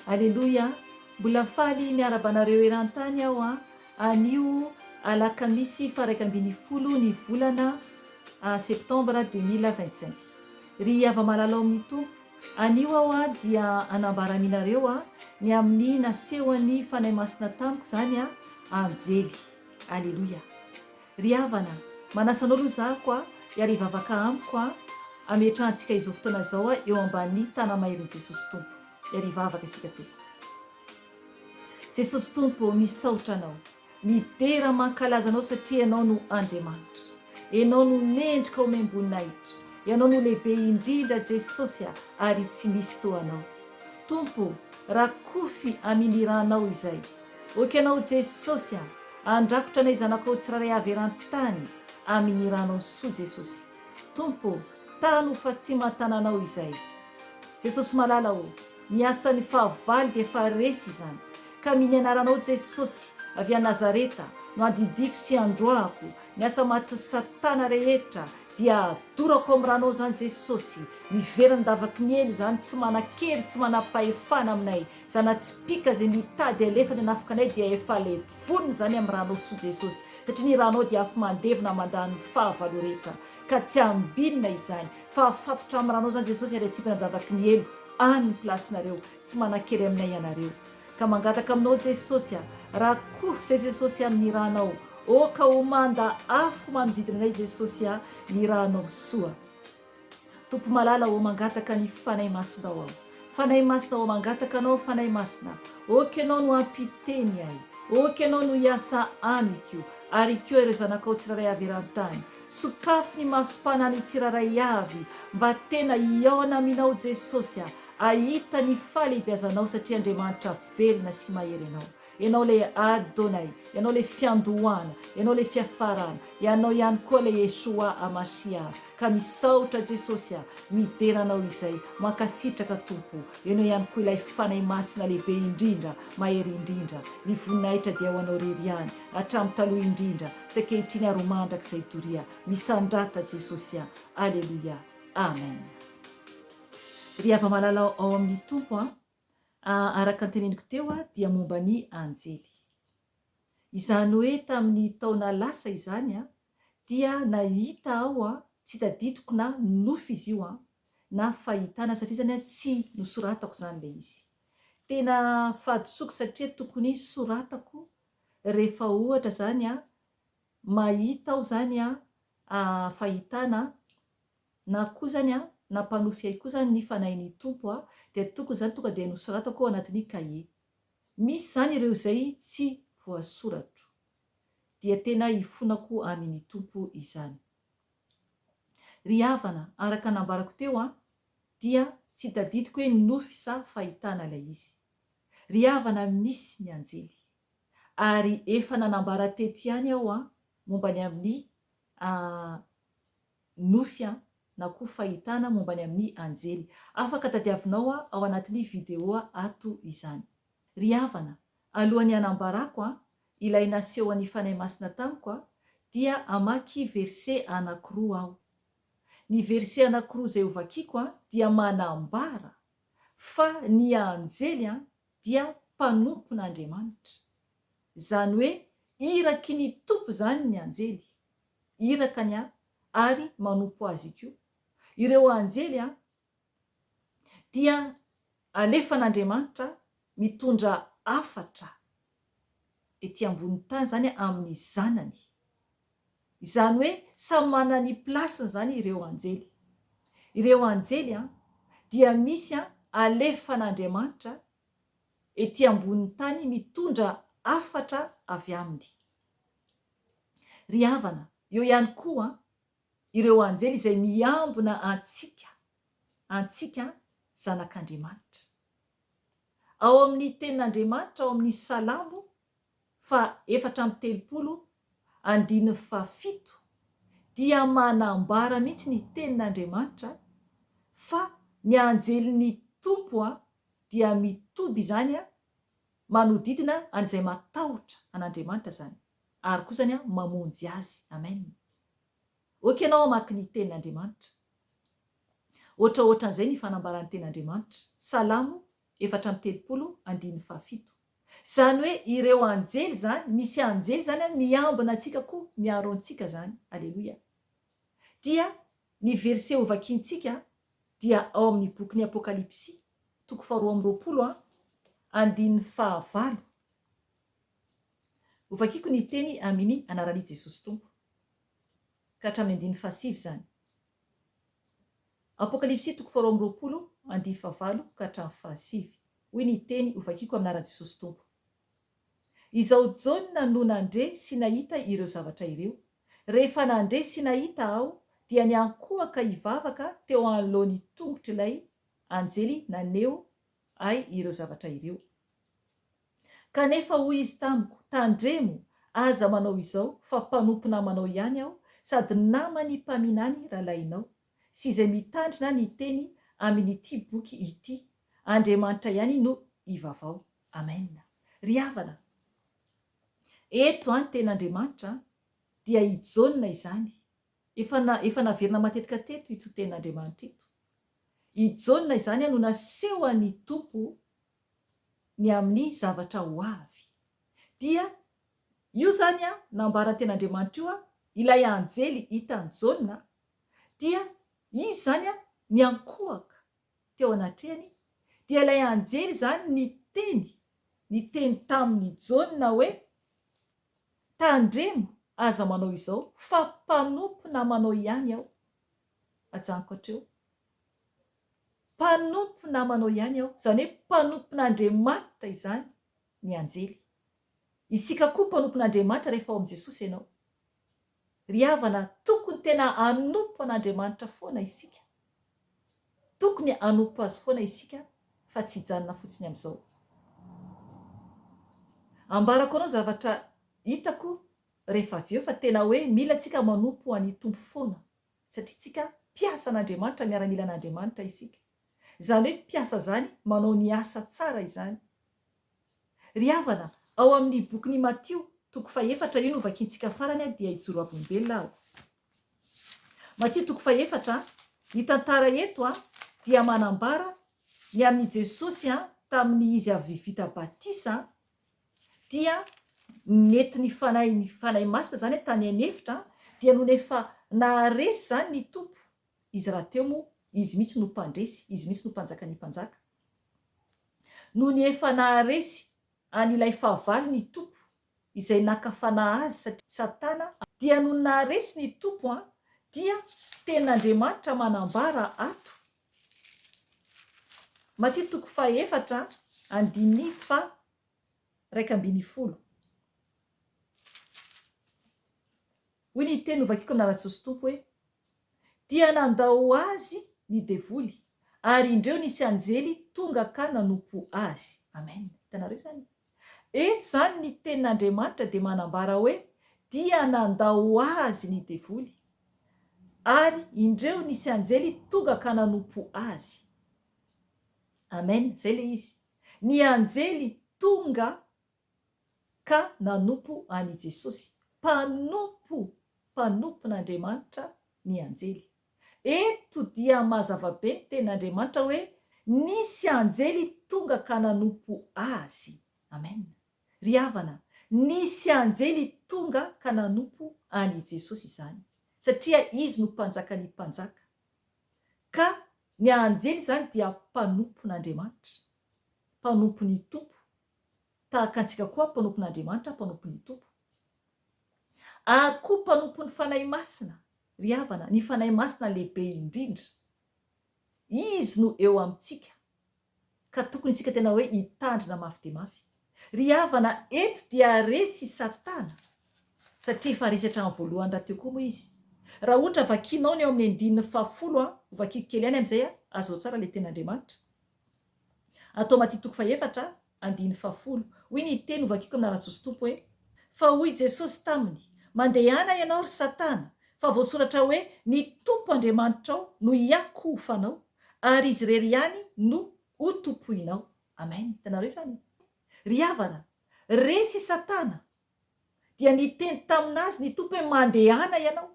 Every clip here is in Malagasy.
Aleloia! Mbola faly miaraba anareo eran-tany aho an! Anio alakamisy faha 11 ny volana septembre 2025. Ry hava-malala ao amin'ny Tompo, anio aho an dia hanambara aminareo an ny amin'ny nasehon'ny Fanahy Masina tamiko izany an, anjely. Aleloia! Ry havana, manasa anao aloha zahako a, hiara hivavaka amiko a, hametrahantsika izao fotoana izao a eo ambany tana-maherin'i Jesosy Tompo. Hiara hivavaka isika Tompoko. Jesosy Tompo ô, misaotra Anao, midera mankalaza Anao satria Ianao no Andriamanitra. Ianao no mendrika omem-boninahitra. Ianao no lehibe indrindra Jesosy a, ary tsy misy toa Anao. Tompo, rakofy amin ranao izay. Ok anao Jesosy a! Andrakotra anay zanakao tsirairay avy eran-tany amin ny ranao soa Jesosy. Tompo ô, tano fa tsy matananao izay. Jesosy malala ô, ny asan'ny fahavalo dia efa resy izany. Ka amin ny anaranao Jesosy avy any Nazareta no andidiako sy androahako ny asa matin'i satana rehetra dia adorako amin'ny ranao izany Jesosy, miverina an-davaky ny helo izany tsy manan-kery tsy manam-pahefana aminay Zana-tsipìka izay mitady alefa ny hanafika anay dia efa levonina izany amin'ny ranao soa Jesosy satria ny ranao dia afo mandevona mandany ny fahavalo rehetra ka tsy ambinina izany fa afatotra amin'ny ranao izany Jesosy ary atsipiny an-davaky ny helo any ny place-nareo tsy manan-kery aminay ianareo ka mangataka aminao Jesosy a rakofy izay Jesosy amin'ny ranao ô ka ho manda afo manodidina anay Jesosy a ny ranao soa. Tompo malala ô mangataka ny Fanahy Masinao aho Fanahy Masina ô mangataka Anao Fanahy Masina ok Ianao no hampiteny ahy ok Ianao no hiasa amiko ary koa ireo zanakao tsirairay avy eran-tany sokafy ny masom-panany tsirairay avy mba tena hihaona aminao Jesosy a ahita ny fahalehibiazanao satria Andriamanitra velona sy mahery Ianao Ianao ilay Adonai, Ianao ilay fiandohana, Ianao ilay fiafarana, Ianao ihany koa ilay Yeshua Hamashiah. Ka misaotra Jesosy a, midera Anao izay, mankasitraka Tompo, Ianao ihany koa ilay Fanahy Masina lehibe indrindra, mahery indrindra, ny voninahitra dia ho Anao irery ihany, hatramin'ny taloha indrindra, sy ankehitriny ary ho mandrakizay doria. Misandrata Jesosy a. Aleloia. Amen. Ry hava-malala ao amin'ny Tompo a, Araka ny teneniko teo dia momba ny anjely. Izany hoe tamin'ny taona lasa izany dia nahita aho, tsy tadidiko na nofy izy io na fahitana satria izany tsy nosoratako izany ilay izy. Tena fahadisoako satria tokony soratako rehefa ohatra izany mahita aho izany fahitana Na koa zany an, nampanofy ahy koa zany ny Fanahin'ny Tompo an, dia tokony zany tonga dia nosoratako ao anatin'ny kahie. Misy zany ireo izay tsy voasoratro. Dia tena ifonako amin'ny Tompo izany. Ry havana, araka nambarako teo an, dia tsy tadidiko hoe nofy sa fahitana ilay izy. Ry havana misy ny anjely. Ary efa nanambara teto ihany aho an, momba ny amin'ny nofy an, na koa fahitana momba ny amin'ny anjely. Afaka tadiavinao ao anatin'ny vidéo ato izany. Ry havana, alohan'ny hanambarako an, ilay nasehon'ny Fanahy Masina tamiko an, dia hamaky verset anankiroa aho. Ny verset anankiroa izay hovakiko an, dia manambara fa ny anjely an, dia mpanompon'Andriamanitra. Izany hoe iraky ny Tompo izany ny anjely. Iraka ny ahy ary manompo Azy koa. Ireo anjely an, dia alefan'Andriamanitra mitondra hafatra ety ambony tany izany amin'ny zanany. Izany hoe samy manana ny place-ny izany ireo anjely. Ireo anjely an, dia misy an, alefan'Andriamanitra ety ambonin'ny tany mitondra hafatra avy aminy. Ry havana, eo ihany koa ireo anjely izay miambina antsika, antsika zanak'Andriamanitra. Ao amin'ny Tenin'Andriamanitra ao amin'ny Salamo faha 34 andininy faha 7 dia manambara mihitsy ny Tenin'Andriamanitra fa ny anjelin'ny Tompo dia mitoby izany manodidina an'izay matahotra an'Andriamanitra izany ary koa izany mamonjy azy. Amen. Ok ianao hamaky ny tenin'Andriamanitra. Ohatraohatran'izay ny fanambaran'ny tenin'Andriamanitra. Salamo 34 andininy fahafito. Izany hoe ireo anjely izany, misy anjely izany an miambina antsika koa, miaro antsika izany. Aleloia. Dia ny verset hovakiantsika dia ao amin'ny bokin'ny Apokalypsy, toko faharoa amby 20 an, andininy fahavalo. Hovakiko ny teny aminy anaran'i Jesosy Tompo. Ka hatramin'ny andininy fahasivy izany. Apokalypsy toko faharoa amby 20, andininy fahavalo ka hatramin'ny fahasivy. Hoy ny teny hovakiko amin'ny anaran'i Jesosy Tompo. Izao Jaona no nandre sy nahita ireo zavatra ireo. Rehefa nandre sy nahita aho, dia niankohoka hivavaka teo anoloan'ny tongotr'ilay anjely naneho ahy ireo zavatra ireo. Kanefa hoy izy tamiko, Tandremo, aza manao izao, fa mpanompo namanao ihany aho, sady naman'ny mpaminany rahalahinao, sy izay mitandrina ny teny amin'ity boky ity. Andriamanitra ihany no ivavao. Amen. Ry havana, eto an, tenin'Andriamanitra an, dia i Jaona izany. Efa na, efa naverina matetika teto ito tenin'Andriamanitra ito. I Jaona izany an no naseho an'ny Tompo ny amin'ny zavatra ho avy. Dia io izany an, nambaran'ny tenin'Andriamanitra io an, ilay anjely hitan'i Jaona, dia izy izany an niankohoka teo anatrehany, dia ilay anjely izany niteny, niteny tamin'i Jaona hoe, Tandremo, aza manao izao, fa mpanompo namanao ihany aho. Ajanoko hatreo. Mpanompo namanao ihany aho, izany hoe mpanompon'Andriamanitra izany ny anjely. Isika koa mpanompon'Andriamanitra rehefa ao amin'i Jesosy ianao. Ry havana, tokony tena hanompo an'Andriamanitra foana isika. Tokony hanompo Azy foana isika fa tsy hijanona fotsiny amin'izao. Ambarako anao zavatra hitako rehefa avy eo fa tena hoe mila tsika manompo an'i Tompo foana satria tsika mpiasan'Andriamanitra, miaramilan'Andriamanitra isika. Izany hoe mpiasa izany manao ny asa tsara izany. Ry havana, ao amin'ny bokin'i Matio, toko fahefatra, io no vakintsika farany dia hijoro vavolombelona aho. Matio toko fahefatra, ny tantara eto dia manambara ny amin'i Jesosy tamin'ny izy avy vita batisa dia nentin'ny Fanahy ny Fanahy Masina izany tany an'efitra dia nony efa naharesy izany ny Tompo, izy rahateo moa izy mihitsy no mpandresy, izy mihitsy no mpanjakan'ny mpanjaka. Nony efa naharesy an' ilay fahavalo ny Tompo, izay naka fanahy azy satria Satana, dia nony naharesy ny Tompo an, dia Tenin'Andriamanitra manambara ato, Matio toko fahefatra andininy faha 11. Hoy ny teny novakiko amin'ny anaran'i Jesosy Tompo hoe, Dia nandao azy ny devoly, ary indreo nisy anjely tonga ka nanompo azy. Amen. Hitanareo izany? Eto izany ny tenin'Andriamanitra dia manambara hoe, Dia nandao azy ny devoly, ary indreo nisy anjely tonga ka nanompo azy. Amen. Izay ilay izy. Ny anjely tonga ka nanompo an'i Jesosy. Mpanompo, mpanompon'Andriamanitra ny anjely. Eto dia mazava be ny tenin'Andriamanitra hoe nisy anjely tonga ka nanompo Azy. Amen. Ry havana, nisy anjely tonga ka nanompo an'i Jesosy izany, satria Izy no Mpanjakan'ny mpanjaka. Ka ny anjely izany dia mpanompon'Andriamanitra, mpanompon'ny Tompo, Tahaka antsika koa mpanompon'Andriamanitra, mpanompon'ny Tompo. Ary koa mpanompon'ny Fanahy Masina, ry havana, ny Fanahy Masina lehibe indrindra. Izy no eo amintsika, ka tokony isika tena hoe hitandrina mafy dia mafy. Ry havana, eto dia resy i Satana, satria efa resy hatramin'ny voalohany rahateo koa moa izy. Raha ohatra vakinao ny eo amin'ny andininy fahafolo, hovakiko kely ihany amin'izay, azonao tsara ilay tenin'Andriamanitra. Atao Matio toko fahefatra, andininy fahafolo. Hoy ny teny hovakiko amin'ny anaran'i Jesosy Tompo hoe, Fa hoy Jesosy taminy, Mandehana ianao, ry Satana, fa voasoratra hoe, Ny Tompo Andriamanitrao no hiankohofanao, ary Izy irery ihany no hotompoinao. Amen. Hitanareo izany? Ry havana, resy i Satana, dia niteny tamin'azy ny Tompo hoe, Mandehana ianao.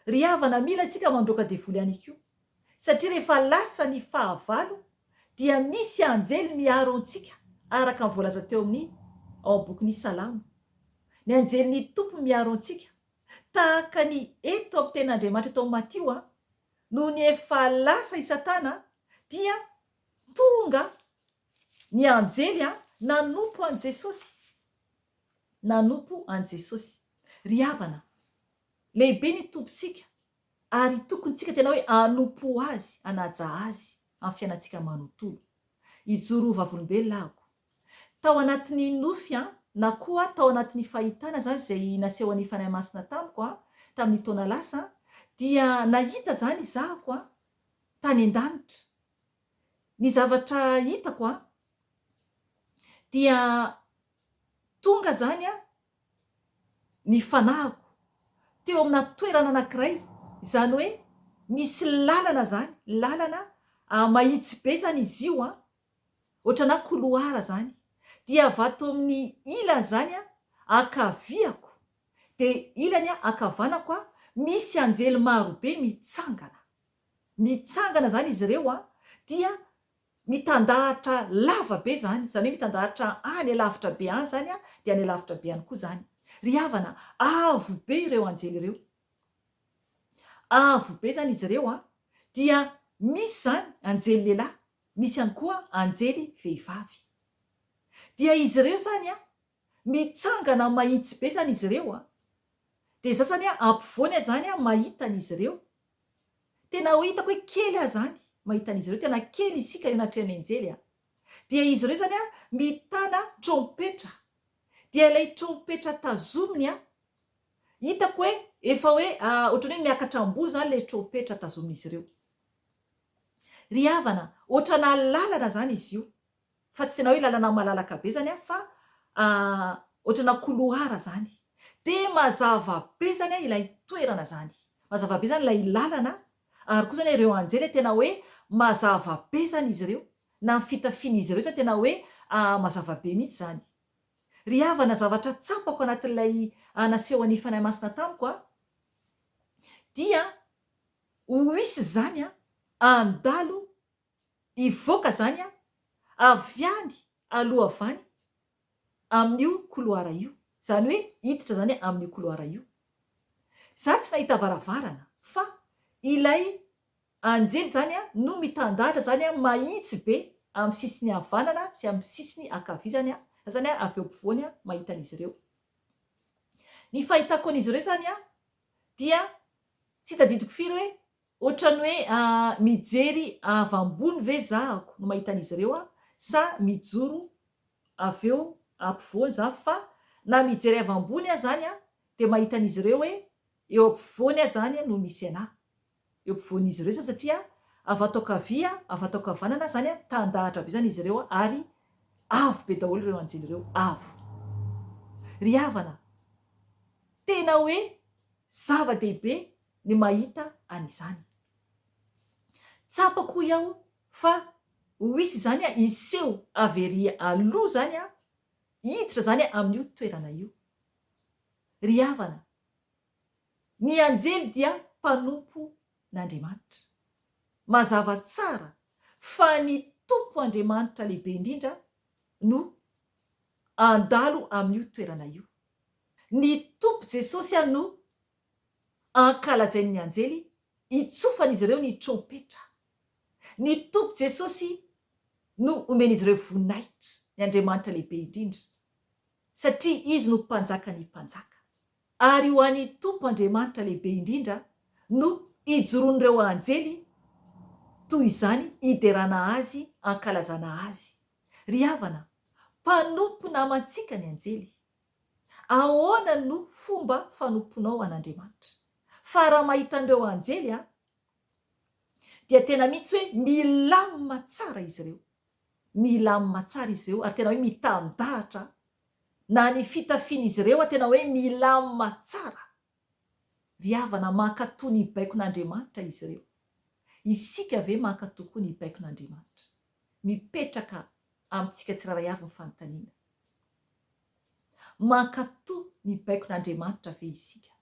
Ry havana mila isika mandroaka devoly ihany koa satria rehefa lasa ny fahavalo dia misy anjely miaro antsika araka ny voalaza teo amin'ny ao amin'ny bokin'ny Salamo. Ny anjelin'ny Tompo miaro antsika. Tahaka ny eto amin'ny tenin'Andriamanitra eto amin'ny Matio, nony efa lasa i Satana dia tonga ny anjely nanompo an'i Jesosy. Nanompo an'i Jesosy. Ry havana, lehibe ny Tompontsika ary tokony tsika tena hoe hanompo Azy, hanaja Azy amin'ny fiainantsika manontolo. Hijoro ho vavolombelona aho. Tao anatin'ny nofy an, na koa tao anatin'ny fahitana izany izay nasehon'ny Fanahy Masina tamiko an, tamin'ny taona lasa an, dia nahita izany izahako an, tany an-danitra. Ny zavatra hitako an, dia tonga izany an, ny fanahiko teo amina toerana anankiray, izany hoe misy lalana izany, lalana mahitsy be izany izy io an, ohatranà couloir izany, dia avy ato amin'ny ilany izany an, ankaviako, dia ilany ankavanako an, misy anjely marobe mitsangana, mitsangana izany izy ireo an, dia Mitandahatra lava be izany, izany hoe mitandahatra any alavitra be any izany dia any alavitra be any koa izany. Ry havana, avo be ireo anjely ireo. Avo be izany izy ireo an, dia misy izany anjely lehilahy, misy ihany koa anjely vehivavy. Dia izy ireo izany an, mitsangana mahitsy be izany izy ireo an, dia za izany an, ampovoany aho izany an, mahita an'izy ireo. Tena ho hitako hoe kely aho zany mahita an'izy ireo, tena kely isika eo anatrehan'ny anjely a! Dia izy ireo zany a mitana trompetra, dia ilay trompetra tazominy a, hitako hoe efa hoe ohatran'ny hoe miakatra ambony zany ilay trompetra tazomin'izy ireo. Ry havana, ohatrana lalana zany izy io. Fa tsy tena hoe lalana malalaka be zany an fa ohatrana couloir zany. Dia mazava be zany an ilay toerana zany. Mazava be zany ilay lalana ary koa zany ireo anjely tena hoe mazava be zany izy ireo. Na ny fitafian'izy ireo zany tena hoe mazava be mihitsy zany. Ry havana zavatra tsapako anatin'ilay nasehon'ny Fanahy Masina tamiko an dia ho hisy zany an handalo Hivoaka zany aho avy any aloha avy any amin'io couloir io. Zany hoe hiditra zany aho amin'io couloir io. Za tsy nahita varavarana fa ilay anjely zany no mitandahatra zany mahitsy be amin'ny sisiny havanana sy amin'ny sisiny ankavia zany aho. Za zany avy eo ampovoany mahita an'izy ireo. Ny fahitako an'izy ireo zany dia tsy tadidiko firy hoe Ohatran'ny hoe mijery avy ambony ve zahako no mahita an'izy ireo aho sa mijoro avy eo ampovoany za fa na mijery avy ambony aho zany dia mahita an'izy ireo hoe eo ampovoany aho zany no misy anah eo ampovoan'izy ireo za satria avy ato ankavia avy ato ankavanana zany mitandahatra be zany izy ireo ary avo be daholo ireo anjely ireo avo ry havana tena hoe zava-dehibe ny mahita an'izany. Tsapako hoy aho fa ho hisy izany hiseho avy ery aloha izany hiditra izany amin'io toerana io. Ry havana, ny anjely dia mpanompon'Andriamanitra. Mazava tsara fa ny Tompo Andriamanitra lehibe indrindra no handalo amin'io toerana io. Ny Tompo Jesosy no ankalazain'ny anjely hitsofan'izy ireo ny trompetra. Ny Tompo Jesosy no omen'izy ireo voninahitra, ny Andriamanitra lehibe indrindra, satria Izy no Mpanjakan'ny mpanjaka. Ary ho an'ny Tompo Andriamanitra lehibe indrindra no ijoroan'ireo anjely toy izany hiderana Azy, ankalazana Azy. Ry havana, mpanompo namantsika ny anjely. Ahoana no fomba fanomponao an'Andriamanitra? Fa raha mahita an'ireo anjely aho, dia tena mihitsy hoe milamina tsara izy ireo. Milamina tsara izy ireo ary tena hoe mitandahatra na ny fitafian'izy ireo tena hoe milamina tsara. Ry havana, mankatò ny baikon'Andriamanitra izy ireo. Isika ve mankatò koa ny baikon'Andriamanitra? Mipetraka amintsika tsirairay avy ny fanontaniana. Mankatò ny baikon'Andriamanitra ve isika?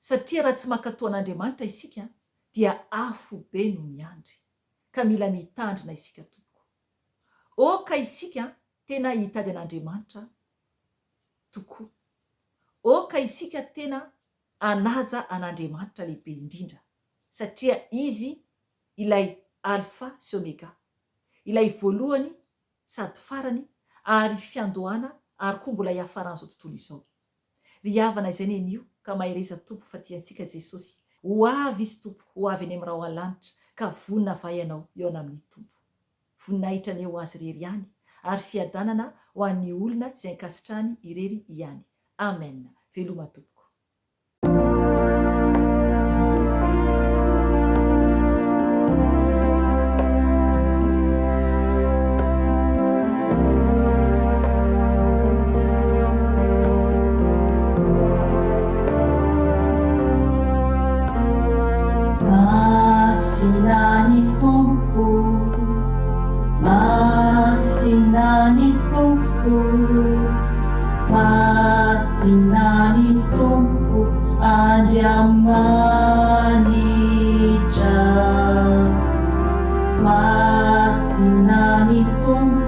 Satria raha tsy mankatò an'Andriamanitra isika dia afo be no miandry. Ka mila mitandrina isika tompoko. Aoka isika tena hitady an'Andriamanitra tokoa. Aoka isika tena hanaja an'Andriamanitra lehibe indrindra, satria Izy ilay Alfa sy Omega, ilay voalohany sady farany ary fiandohana ary koa mbola hiafaran'izao tontolo izao. Ry havana izay nenio ka mahereza Tompo fa tiantsika Jesosy, ho avy Izy Tompo, ho avy eny amin'ny rahona lanitra ka vonona va ianao hihaona amin'ny Tompo. Voninahitra anie ho Azy irery ihany ary fiadanana ho an'ny olona izay ankasitrahany irery ihany. Amen. Veloma tompoko. Masina ny Tompo, Masina ny Tompo, Masina ny Tompo Andriamanitra. Masina ny Tompo.